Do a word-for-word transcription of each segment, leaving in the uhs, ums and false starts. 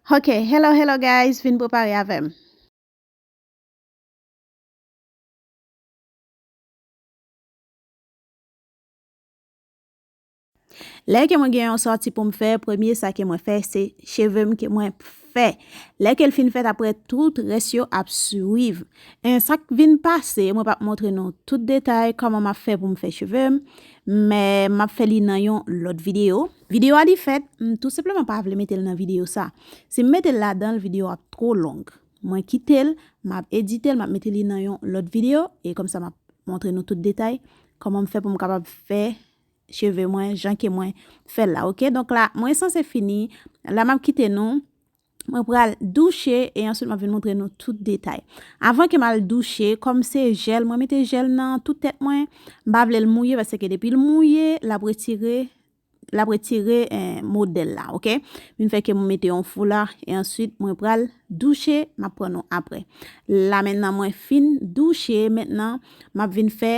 Ok, hello, hello guys, vin prepare avè m. Lè ke mwen gen yon sòti pou m fè, premye sa ke mwen fè, se cheve m ke mwen fè. Lè ke l fin fèt, apre tout rès yo ap swiv. E sa k vin pase, mwen p ap montre nou tout detay kòman m ap fè pou m fè cheve m, men m ap fè li nan yon lòt videyo. Videyo a li fèt, m tou senpleman pa vle mete l nan videyo sa. Si m mete l ladan l, videyo ap twò long. Mwen kite l, m ap edite l, m ap mete li nan yon lòt videyo, e kòmsa m ap montre nou tout detay, kòman m fè pou m kapab fè cheve mwen, jan ke mwen fè l la, ok? Donk la, mwen sanse fini, la m ap kite nou, mwen pral douche, e answit m ap vin montre nou tout detay. Avan ke m al douche, kòm se jèl, mwen mete jèl nan tout tèt mwen, m pa vle l mouye, paske depi l mouye, l ap retire, l ap retire, eh, modèl la, ok? Vin fè ke m mete yon foula, e answit mwen pral douche, m ap pran nou apre. La mentnan mwen fin douche, mentnan m ap vin fè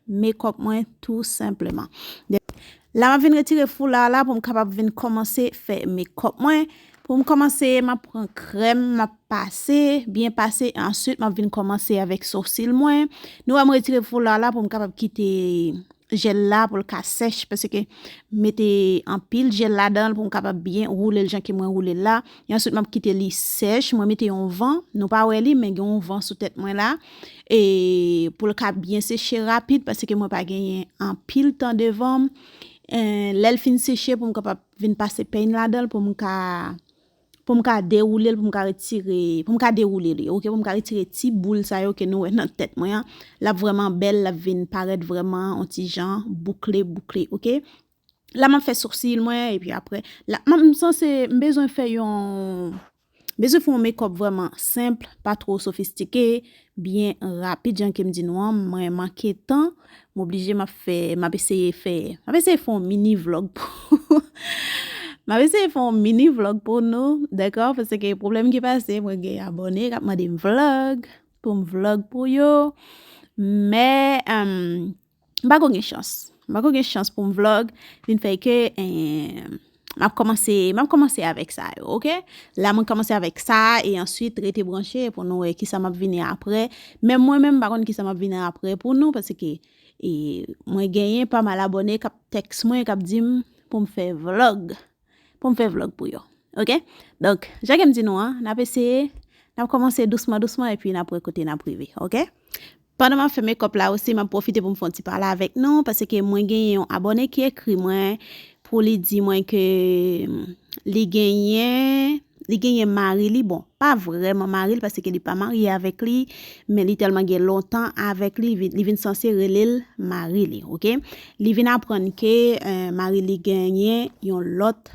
mekòp mwen tou senpleman. La m ap vin retire foula la pou m kapab vin kòmanse fè mekòp mwen. Pou m kòmanse, m ap pran krèm, m ap pase, byen pase, e answit m ap vin kòmanse avèk sosil mwen. Nou wè m retire foula la pou m kapab kite jèl la pou l ka sèch, paske mete anpil jèl ladan l pou m kapab byen woule l jan ke mwen woule l la. E answit, m ap kite li sèch. Mwen mete yon van, nou pa wè li, men gen yon van sou tèt mwen la. E pou l ka byen seche rapid, paske mwen pa genyen anpil tan devan m. E lè l fin seche, pou m kapab vin pase peny ladan l, pou m ka pou m ka dewoule l, pou m ka retire, pou m ka dewoule li, ok? Pou m ka retire ti boul sa yo ke nou wè nan tèt mwen an. L ap vrèman bèl, l ap vin parèt vrèman yon ti jan boukle, boukle, ok? La, m ap fè sosil mwen, epi apre, la, m, m sanse, m bezwen fè yon, bezwen fè yon mekòp vrèman senp, pa twò sofistike, byen rapid, jan ke m di nou an, mwen manke tan, m oblije m ap fè, m ap eseye fè, m ap eseye fè yon mini vlog pou, m ap eseye fè yon mini vlog pou nou, dakò? Paske pwoblèm ki pase, mwen gen abòne k ap mande m vlog, pou m vlog pou yo, men, em, m pa ko gen chans. M pa ko gen chans pou m vlog, vin fè ke, em, m ap kòmanse, m ap kòmanse avèk sa yo, ok? La, mwen kòmanse avèk sa, e answit, rete branche pou nou wè kisa m ap vini apre. Men mwen menm, m pa konn kisa m ap vini apre pou nou, paske, e, mwen genyen pa mal abòne k ap tèks mwen, k ap di m pou m fè vlog, pou m fè vlog pou yo, ok? Donk, jan ke m di nou an, n ap eseye, n ap kòmanse dousman, dousman, epi n ap wè kote n ap rive, ok? Pandan m ap fè mekòp la osi, m ap pwofite pou m fè yon ti pale avèk nou, paske mwen genyen yon abòne ki ekri mwen pou li di mwen ke, mm, li genyen, li genyen mari li, bon, pa vrèman mari l, paske li pa marye avèk li, men li tèlman gen lontan avèk li, vi-, li vin sanse rele l mari li, ok? Li vin aprann ke, eh, mari li genyen yon lòt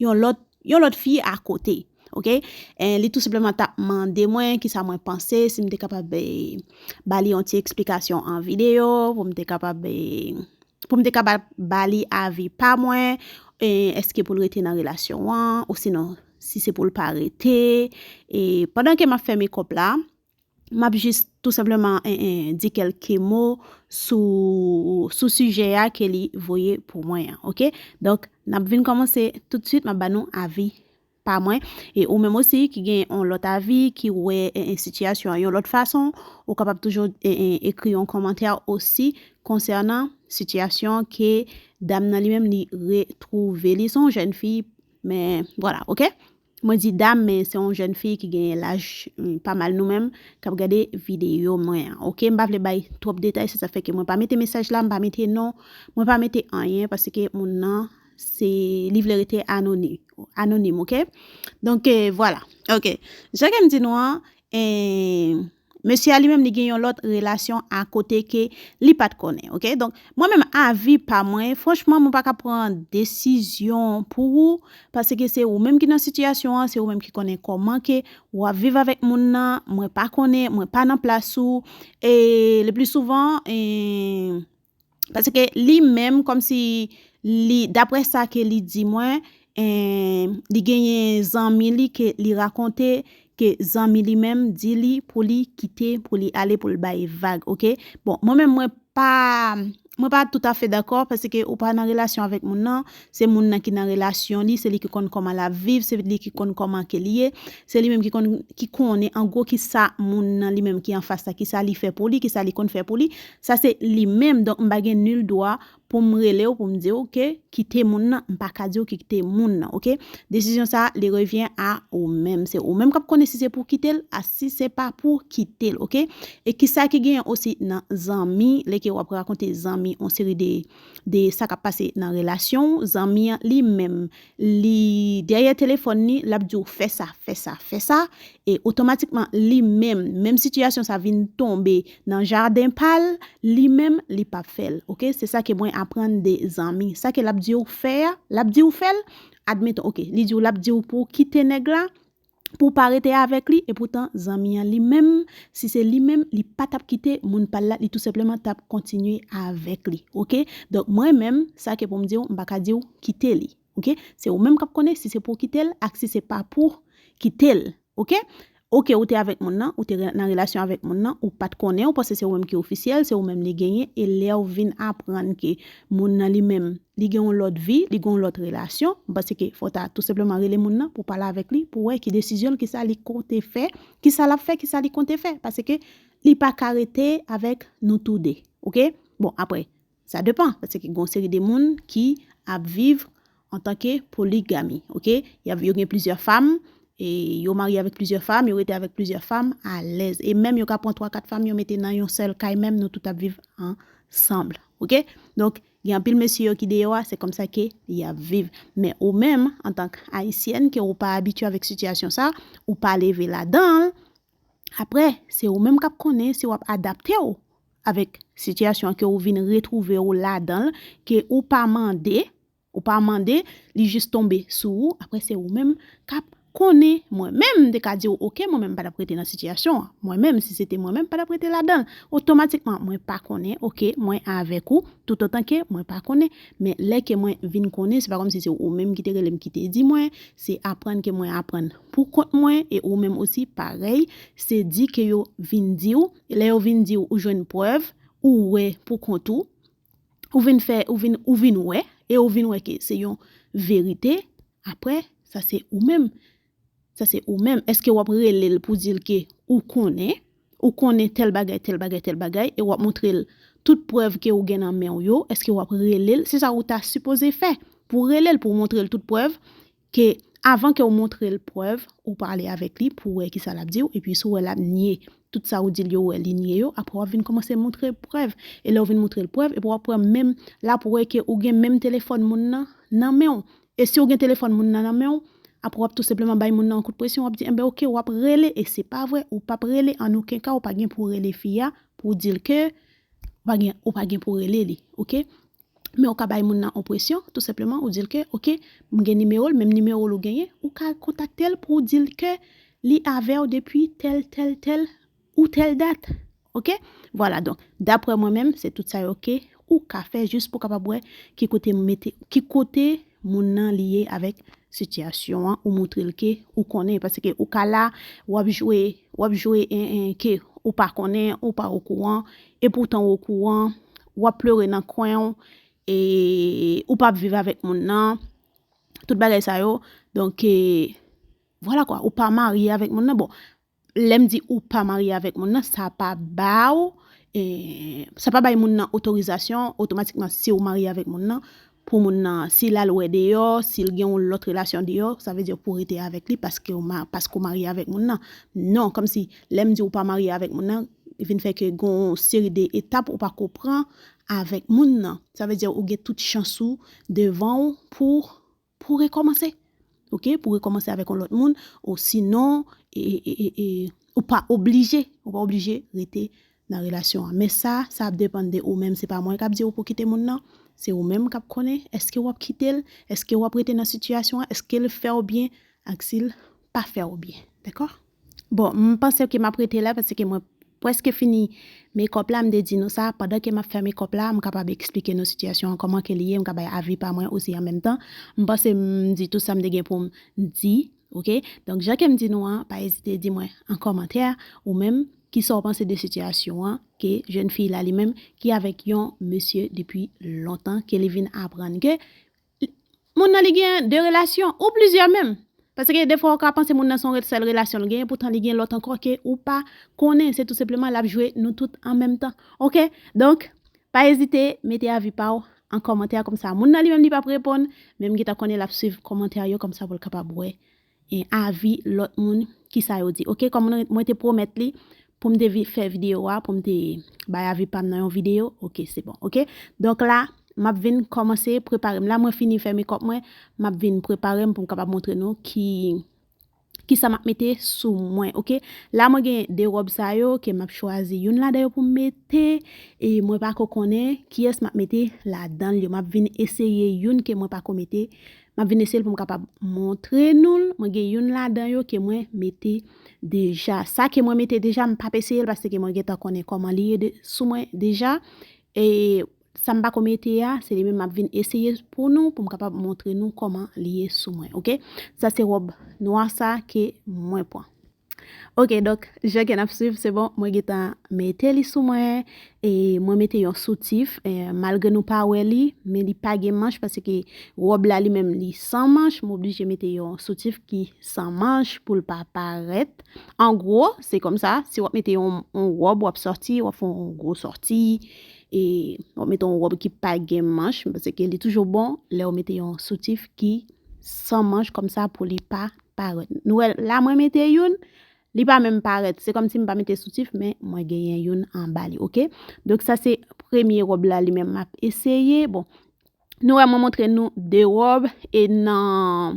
yon lòt, yon lòt fi akote, ok? E li tou senpleman t ap mande mwen kisa mwen panse, si m te kapab, eh, ba li yon ti eksplikasyon an videyo, pou m te kapab, eh, pou m te kapab ba li avi pa mwen, eh, èske pou l rete nan relasyon an, osinon, si se pou l pa rete. E pandan ke m ap fè mekòp la, m ap jis tou senpleman, en, en, di kèlke mo sou, sou sijè a ke li voye pou mwen an, ok? Donk, n ap vin kòmanse toutswit, m ap ba nou avi pa mwen. E ou menm osi ki gen yon lòt avi, ki wè, en, en, sitiyasyon an yon lòt fason, ou kapab toujou, en, en, ekri yon kòmantè osi konsènan sitiyasyon ke dam nan li menm li retwouve li. Se yon jèn fi, men vwala, ok? Mwen di dam, men se yon jèn fi ki gen laj, mm, pa mal nou menm, k ap gade videyo mwen an. Ok, m pa vle bay twòp detay, se sa fè ke mwen pa mete mesaj la, m pa mete non, mwen pa mete anyen, paske moun nan, se, li vle rete anonim, anonim, ok? Donk, eh, vwala. Ok. Jan ke m di nou an, eh, mesye a li menm, li gen yon lòt relasyon akote ke li pa t konnen, ok? Donk, mwen menm, avi pa mwen, franchman, mwen pa ka pran desizyon pou ou, paske se ou menm ki nan sitiyasyon an, se ou menm ki konnen kòman ke w ap viv avèk moun nan, mwen pa konnen, mwen pa nan plas ou, e le pli souvan, e, paske li menm, kòmsi li, daprè sa ke li di mwen, eh, li genyen zanmi li ke li rakonte ke zanmi li menm di li pou li kite, pou li ale, pou l bay vag, ok? Bon, mwen menm, mwen pa, mwen pa toutafè dakò, paske ou pa nan relasyon avèk moun nan, se moun nan ki nan relasyon li, se li ki konn kòman l ap viv, se li ki konn kòman ke li ye, se li menm ki konn, ki konnen an gwo ki sa moun nan li menm ki anfas la, ki sa li fè pou li, ki sa li konn fè pou li, sa se li menm, donk m pa gen nil dwa pou m rele w, pou m di w ke kite moun nan, m pa ka di w kite moun nan, oke? Desizyon sa, li revyen a ou menm. Se ou menm k ap konnen si se pou kite l, a si se pa pou kite l, oke? E kisa ki genyen osi nan zanmi, lè ke w ap rakonte zanmi yon seri de, de sa k ap pase nan relasyon w, zanmi an li menm, li dèyè telefòn li, l ap di w fè sa, fè sa, fè sa, e otomatikman li menm, menm sitiyasyon sa vin tonbe nan jaden pa l, li menm, li p ap fè l, oke? Se sa ke mwen aprann de zanmi. Sa ke l ap di w fè a, l ap di w fè l, admeton, oke, li di w, l ap di w pou w kite nèg la, pou w pa rete avèk li, e poutan zanmi an li menm, si se li menm, li pa t ap kite moun pa l la, li tou senpleman t ap kontinye avèk li, oke? Donk, mwen menm, sa ke pou m di w, m pa ka di w kite li, oke? Se ou menm k ap konnen si se pou w kite l ak si se pa pou kite l, oke? Oke, ou te avèk moun nan, ou te re- nan relasyon avèk moun nan, ou pa t konnen, ou panse se ou menm ki ofisyèl, se ou menm li genyen, e lè w vin aprann ke moun nan li menm, li gen yon lòt vi, li gen yon lòt relasyon, m panse ke fò w ta tou senpleman rele moun nan pou w pale avèk li, pou w wè ki desizyon l, ki sa li konte fè, ki sa l ap fè, ki sa li konte fè, paske li pa ka rete avèk nou tou de, oke? Bon, apre, sa depan, paske gen yon seri de moun ki ap viv antanke poligami, oke? Y ap, yo gen plizyè fanm, e yo marye avèk plizyè fanm, yo rete avèk plizyè fanm alèz. E menm yo ka pran twa, kat fanm, yo mete nan yon sèl kay, menm nou tout ap viv ansanm, oke? Donk, gen anpil mesye yo ki deyò a, se konsa ke y ap viv. Men ou menm, antank ayisyèn, ke ou pa abitye avèk sitiyasyon sa, ou pa leve ladan l, apre, se ou menm k ap konnen si w ap adapte w avèk sitiyasyon an ke ou vin retwouve w ladan l, ke ou pa mande, ou pa mande, li jis tonbe sou ou, apre se ou menm k ap konnen. Mwen menm, m te ka di w, oke, mwen menm m pa t ap rete nan sitiyasyon an. Mwen menm, si se te mwen menm, m pa t ap rete ladan l. Otomatikman, mwen pa konnen, oke, mwen avèk ou, toutotan ke mwen pa konnen. Men lè ke mwen vin konnen, se pa kòmsi se ou menm ki te rele m, ki te di mwen, se aprann ke mwen aprann pou kont mwen, e ou menm osi, parèy, se di ke yo vin di w, e lè yo vin di w, ou jwenn prèv, ou wè pou kont ou, ou vin fè, ou vin, ou vin wè, e ou vin wè ke se yon verite, apre, sa se ou menm. Sa se ou menm. Èske w ap rele l pou di l ke ou konnen, ou konnen tèl bagay, tèl bagay, tèl bagay, e w ap montre l tout prèv ke ou gen nan men w yo? Èske w ap rele l? Se sa ou ta sipoze fè. Pou w rele l, pou w montre l tout prèv, ke avan ke w montre l prèv, ou pale avèk li pou w wè kisa l ap di w, epi si w wè l ap nye tout sa ou di l yo, wè li nye yo, apre w ap vin kòmanse montre l prèv. E lè w vin montre l prèv, epi w ap wè menm, l ap wè ke ou gen menm telefòn moun nan nan men w. E si w gen telefòn moun nan nan men w, apre w ap tou senpleman bay moun nan yon kout presyon, w ap di, enben, oke, w ap rele, e se pa vre, ou p ap rele, an okenn ka, ou pa gen pou w rele fi a, pou w di l ke, ou pa gen, ou pa gen pou w rele li, oke? Men ou ka bay moun nan yon presyon, tou senpleman, ou di l ke, oke, m gen nimewo l, menm nimewo l ou genyen, ou ka kontakte l pou w di l ke li avè w depi tèl, tèl, tèl, ou tèl dat, oke? Vwala, donk, daprè mwen menm, se tout sa yo ke ou ka fè jis pou w kapab wè ki kote mete, ki kote moun nan li ye avèk sitiyasyon an, ou montre l ke ou konnen, paske ou ka la, w ap jwe, w ap jwe en, en, ke ou pa konnen, ou pa okouran, e poutan ou okouran, w ap plere nan kwen w, e ou p ap viv avèk moun nan, tout bagay sa yo. Donk, e, vwala kwa, ou pa marye avèk moun nan. Bon, lè m di ou pa marye avèk moun nan, sa pa ba w, e, sa pa bay moun nan otorizasyon otomatikman si w marye avèk moun nan, pou moun nan, si l al wè deyò, si l gen yon lòt relasyon deyò, sa vle di pou w rete avèk li paske w ma-, paske w marye avèk moun nan. Non, kòmsi lè m di ou pa marye avèk moun nan, vin fè ke gen yon seri de etap ou pako pran avèk moun nan. Sa vle di ou gen tout chans ou devan w pou pou w rekòmanse. Oke? Pou w rekòmanse avèk yon lòt moun, ou sinon, e, e, e, e, ou pa oblije, ou pa oblije rete nan relasyon an. Men sa, sa ap depann de ou menm. Se pa mwen k ap di w pou kite moun nan, se ou menm k ap konnen. Èske w ap kite l? Èske w ap rete nan sitiyasyon an? Èske l fè w byen? Ak si l pa fè w byen. Dakò? Bon, m panse ke m ap rete la paske mwen prèske fini makeup la, m te di nou sa, pandan ke m ap fè makeup la, m kapab eksplike nou sitiyasyon an, kòman ke li ye, m ka bay avi pa mwen osi an menm tan. M panse m di tout sa m te gen pou m di, oke? Donk, jan ke m di nou an, pa ezite di mwen an kòmantè, ou menm, kisa w panse de sitiyasyon an, ke jèn fi la li menm ki avèk yon mesye depi lontan, ke li vin aprann ke moun nan li gen de relasyon ou plizyè menm. Paske defwa ou ka panse moun nan se yon sèl relasyon l genyen, poutan li gen lòt ankò ke ou pa konnen. Se tou senpleman l ap jwe nou tout an menm tan. Oke? Donk, pa ezite mete avi pa w an kòmantè a, kòmsa moun nan li menm li p ap reponn, men m gentan konnen l ap swiv kòmantè yo kòmsa pou l kapab wè e avi lòt moun, kisa yo di. Oke, kòm mwen, mwen te pwomèt li pou m te vi- fè videyo a, pou m te bay avi pa m nan yon videyo. Oke, se bon. Oke, donk la, m ap vin kòmanse prepare m. La, mwen fini fè mekòp mwen, m ap vin prepare m pou m kapab montre nou ki, kisa m ap mete sou mwen. Oke, la, mwen gen de wòb sa yo ke m ap chwazi youn ladan yo pou m mete, e mwen pa ko konnen kiyès m ap mete ladan l yo. M ap vin eseye youn ke mwen pa ko mete. M ap vin eseye l pou m kapab montre nou l. Mwen gen youn ladan yo ke mwen mete deja. Sa ke mwen mete deja, m p ap eseye l paske mwen gentan konnen kòman li ye de- sou mwen deja. E sa m pa ko mete a, se li menm m ap vin eseye pou nou, pou m kapab montre nou kòman li ye sou mwen, oke? Sa se wòb nwa sa ke mwen pran. Oke, donk, jan ke n ap swiv, se bon, mwen gentan mete li sou mwen, e mwen mete yon soutif, e, malgre nou pa wè li, men li pa gen manch, paske wòb la li menm li san manch, m oblije mete yon soutif ki san manch pou l pa parèt. An gwo, se kòmsa, si w ap mete yon, yon wòb, w ap sòti, w ap fè yon gwo sòti, e w ap mete yon wòb ki pa gen manch, paske li toujou bon lè w mete yon soutif ki san manch kòmsa pou li pa parèt. Nou wè, la mwen mete youn, li pa menm parèt. Se kòmsi m pa mete soutif, men mwen genyen youn anba li, oke? Donk, sa se premye wòb la, li menm m ap eseye. Bon, nou wè, mwen montre nou de wòb, e nan,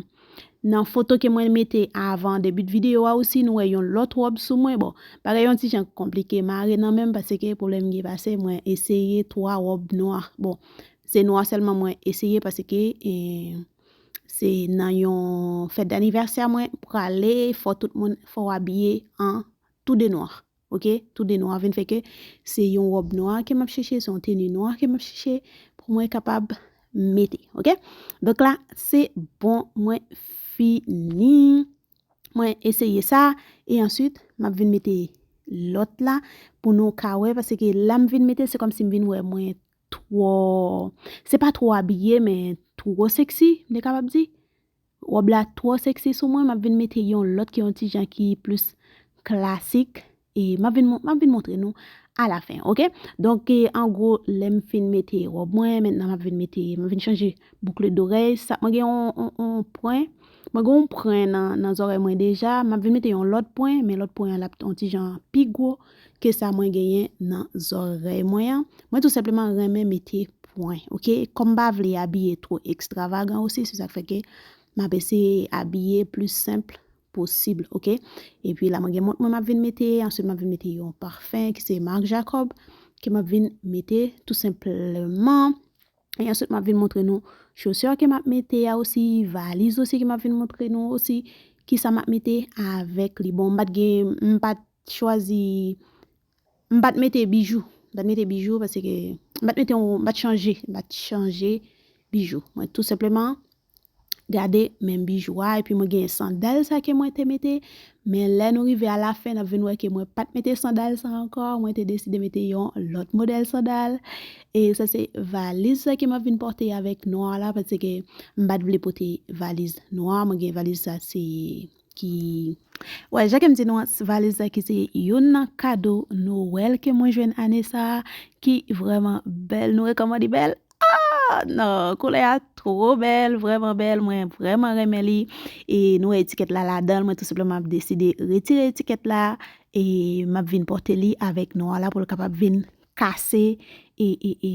nan foto ke mwen mete avan debi videyo a osi, nou wè yon lòt wòb sou mwen. Bon, bagay yon ti jan konplike mare nan men m, paske pwoblèm gen pase, mwen eseye twa wòb nwa. Bon, se nwa sèlman mwen eseye, paske, e, se nan yon fèt danivèsè mwen prale, fò tout moun, fò w abiye an tou de nwa. Oke? Tou de nwa. Vin fè ke se yon wòb nwa ke m ap chèche, se yon teni nwa ke m ap chèche pou mwen kapab mete. Oke? Donk la, se bon, mwen fini. Mwen eseye sa, e answit, m ap vin mete lòt la pou nou ka wè, paske la m vin mete, se kòmsi m vin wè mwen twò, se pa twò abiye, men twò seksi, m te kapab di. Wòb la twò seksi sou mwen, m ap vin mete yon lòt ki yon ti jan ki plis klasik, e m ap vin, mon- m ap vin montre nou alafen, oke? Donk, e, an gwo, lè m fin mete wòb mwen, mentnan m ap vin mete, m ap vin chanje boukle dorèy, sa, mwen gen yon, yon, yon pwen, mwen gen yon pwen nan, nan zòrèy mwen deja, m ap vin mete yon lòt pwen, men lòt pwen an l ap yon ti jan pi gwo ke sa mwen genyen nan zòrèy mwen an. Mwen tou senpleman renmen mete pwen, oke? Kòm m pa vle abiye twò ekstravagan osi, se sa k fè ke m ap eseye abiye pli senp posib, oke? Epi la, mwen gen mont mwen m ap vin mete, answit m ap vin mete yon pafen ki se Marc Jacob, ke m ap vin mete tou senpleman. E answit, m ap vin montre nou chosir ke m ap mete a osi, valiz osi ke m ap vin montre nou osi, kisa m ap mete avèk li. Bon, m pa t gen, m pa t chwazi, m pa t mete bijou. M pa t mete bijou paske m pa t mete yon, m pa t chanje, m pa t chanje bijou. Mwen tou senpleman gade menm bijou a, epi mwen gen sandal sa ke mwen te mete, men lè nou rive alafen, n ap vin wè ke mwen pa t mete sandal sa ankò, mwen te deside mete yon lòt modèl sandal. E sa se valiz sa ke m ap vin pòte avèk nwa la, paske m pa t vle pote valiz nwa, mwen gen valiz sa se ki, wè, jan ke m di nou an, valiz sa ki se youn nan kado Nwèl ke mwen jwenn ane sa a, ki vrèman bèl. Nou wè kòman li bèl? Ah, non, koulè a twò bèl, vrèman bèl, mwen vrèman renmen li. E nou wè etikèt la ladan l, mwen tou senpleman ap deside retire etikèt la, e m ap vin pòte li avèk nwa la pou l kapab vin kase, e, e, e,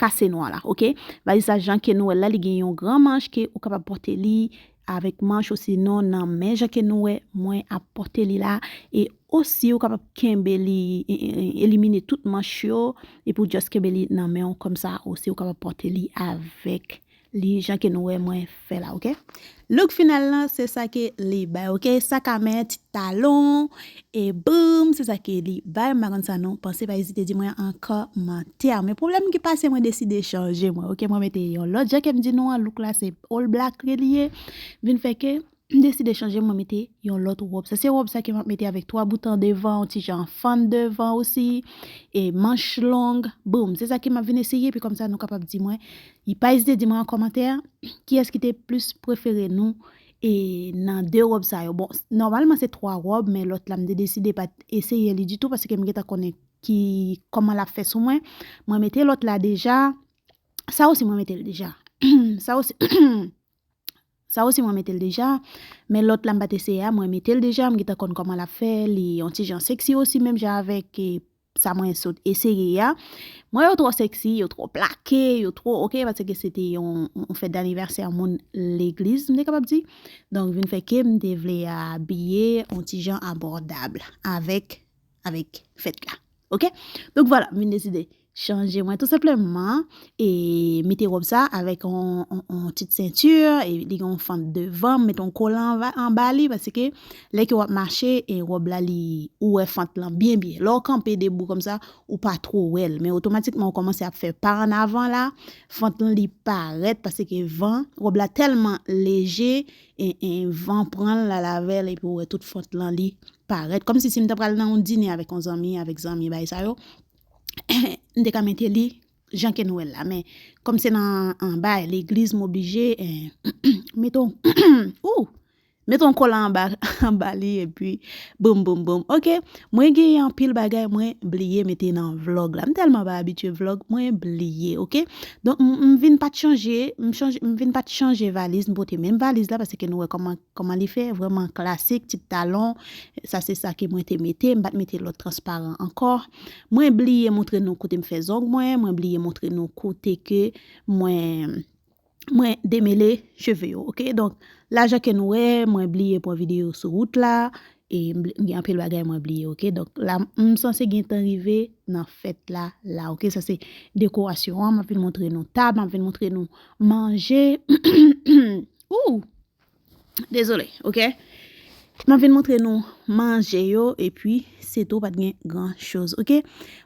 kase nwa la, oke? Valiz sa, jan ke nou wè l la, li gen yon gran manch ke ou kapab pòte li avèk manch, osinon nan men, jan ke nou wè mwen ap pòte li la, e osi ou kapab kenbe li, e, e, e, elimine tout manch yo, epi ou just kenbe li nan men w kòmsa, osi ou kapab pòte li avèk li, jan ke nou wè mwen fè la, oke? Look final lan, se sa ke li bay, oke? Sak a men, ti talon, e boum, se sa ke li bay. M pa konn sa nou panse, pa ezite di mwen an kòmantè. Men pwoblèm ki pase, mwen deside chanje mwen, oke? Mwen mete yon lòt, jan ke m di nou an, look la se all black ke li ye. Vin fè ke m deside chanje, mwen mete yon lòt wòb. Sa se wòb sa ke m ap mete avèk twa bouton devan, yon ti jan fann devan osi, e manch long. Boum, se sa ke m ap vin eseye, epi kòmsa nou kapab di mwen, e pa ezite di mwen an kòmantè, kiyès ki te plis prefere nou, e nan de wòb sa yo. Bon, nòmalman se twa wòb, men lòt la m te deside pa t eseye li ditou, paske m gentan konnen ki, kòman l ap fè sou mwen. Mwen mete lòt la deja. Sa osi mwen mete l deja. Sa osi, sa osi mwen mete l deja. Men lòt la m pa t eseye a, mwen mete l deja, m gentan konn kòman l ap fè, li yon ti jan sexy osi, menm jan avèk, e, sa mwen sot eseye a. Mwen yo twò sexy, yo twò plake, yo twò, oke, paske se te yon, yon fèt danivèsè moun legliz, m te kapab di. Donk, vin fè ke m te vle abiye yon ti jan abòdab avèk, avèk fèt la. Oke? Donk, vwala, m vin deside chanje mwen tou senpleman, e mete wòb sa avèk yon, yon, yon ti senti, e li gen yon fann devan, m mete yon kolan anba, anba li, paske lè ke w ap mache, e wòb la, li, ou wè fann lan byen, byen. Lè w kanpe debou kòmsa, ou pa two wè l, men otomatikman ou kòmanse ap fè pa an avan la, fann lan li parèt, paske van, wòb la tèlman leje, e, e van pran l, l al avè l, epi ou wè tout fann lan li parèt. Kòmsi si m ta pral nan yon dine avèk yon zanmi, avèk zanmi, bagay sa yo, m te ka mete li jan ke nou wè l la. Men, kòm se nan, anba legliz, m oblije, eh, mete yon, ou, mete yon kolan anba, anba li, epi boum, boum, boum. Oke, mwen gen anpil bagay mwen bliye mete nan vlòg la. M tèlman pa abitye vlòg, mwen bliye, oke? Donk, m, m vin pa t chanje, m chanje, m vin pa t chanje valiz, m pote menm valiz la, paske nou wè kòman kòman li fè, vrèman klasik, ti talon, sa se sa ke mwen te mete, m pa t mete lòt transparan ankò. Mwen bliye montre nou kote m fè zong mwen, mwen bliye montre nou kote ke mwen, mwen demele cheve yo, oke? Donk, la jan ke nou wè, mwen bliye pran videyo sou wout la, e m bli-, m gen anpil bagay mwen bliye, oke? Donk, la, m sanse gentan rive nan fèt la, la, oke? Sa se dekorasyon an, m ap vin montre nou tab, m ap vin montre nou manje. Ou! Dezole, oke? M ap vin montre nou manje yo, epi se tou, pa t gen gran choz, oke?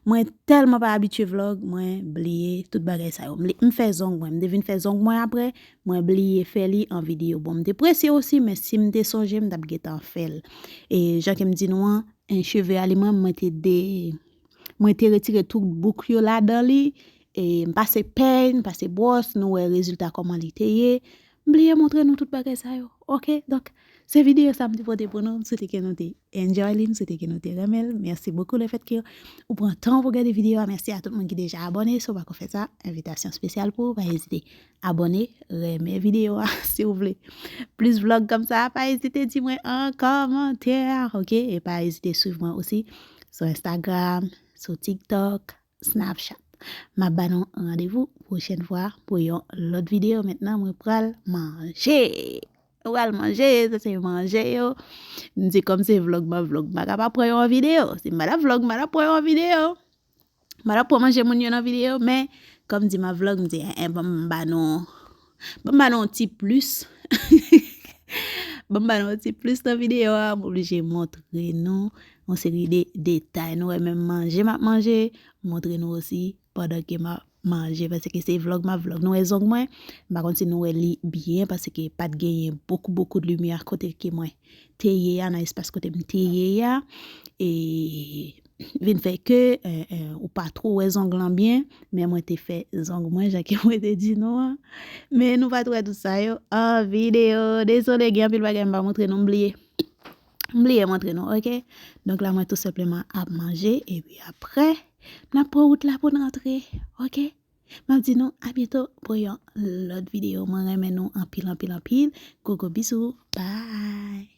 Mwen tèlman pa abitye vlòg, mwen bliye tout bagay sa yo. M li-, m fè zong mwen, m te vin fè zong mwen apre, mwen bliye fè li an videyo. Bon, m te prese osi, men si m te sonje, m t ap gentan fè l. E jan ke m di nou an, en, cheve a li mwen, mwen te de-, mwen te retire tout bouk yo ladan li, e m pase pèy, m pase bwòs, nou wè rezilta kòman li te ye. M bliye montre nou tout bagay sa yo. Oke, donk, se videyo sa m te pote pou nou. M swete ke nou te enjoy li, m swete ke nou te renmen l. Mèsi bokou lefèt ke ou pran tan pou gade videyo a. Mèsi a tout moun ki deja abòne. Si w pako fè sa, envitasyon espesyal pou ou. Pa ezite abòne, renmen videyo a, si w vle. Plis vlòg kòmsa, pa ezite di mwen an kòmantè, oke? E pa ezite swiv mwen osi sou Instagram, sou TikTok, Snapchat. M ap ba nou randevou pwochèn fwa pou yon lòt videyo. Mentnan, mwen pral manje. Mwen pral manje, sa se manje yo. M di kòm se vlòg, m ap vlòg, m pa ka pa pran yon videyo. Si m pa ta vlòg, m pa ta pran yon videyo. M pa ta pran manje moun yo nan videyo, men kòm di m ap vlòg, m di, en, en, ban m ba nou, ban m ba nou yon ti plis. Ban m ba nou yon ti plis nan videyo a, m oblije montre nou yon seri de detay. Nou wè menm manje m ap manje, montre nou osi pandan ke m ap manje, paske se vlòg m ap vlòg. Nou wè zong mwen, m pa konn si nou wè li byen, paske pa t genyen bokou, bokou de limyè kote ke mwen te ye a, nan espas kote m te ye a. E vin fè ke, eh, eh, ou pa two wè zong lan byen, men mwen te fè zong mwen, jan ke mwen te di nou an. Men nou pa t wè tout sa yo an videyo. Dezole, gen anpil bagay m pa montre nou, m bliye. M bliye montre nou, oke? Donk la, mwen tou senpleman ap manje, epi apre, n ap pran wout la pou n rantre, oke? M ap di nou, a byento pou yon lòt videyo. Mwen renmen nou anpil, anpil, anpil. Gwo, gwo bizou. Bye!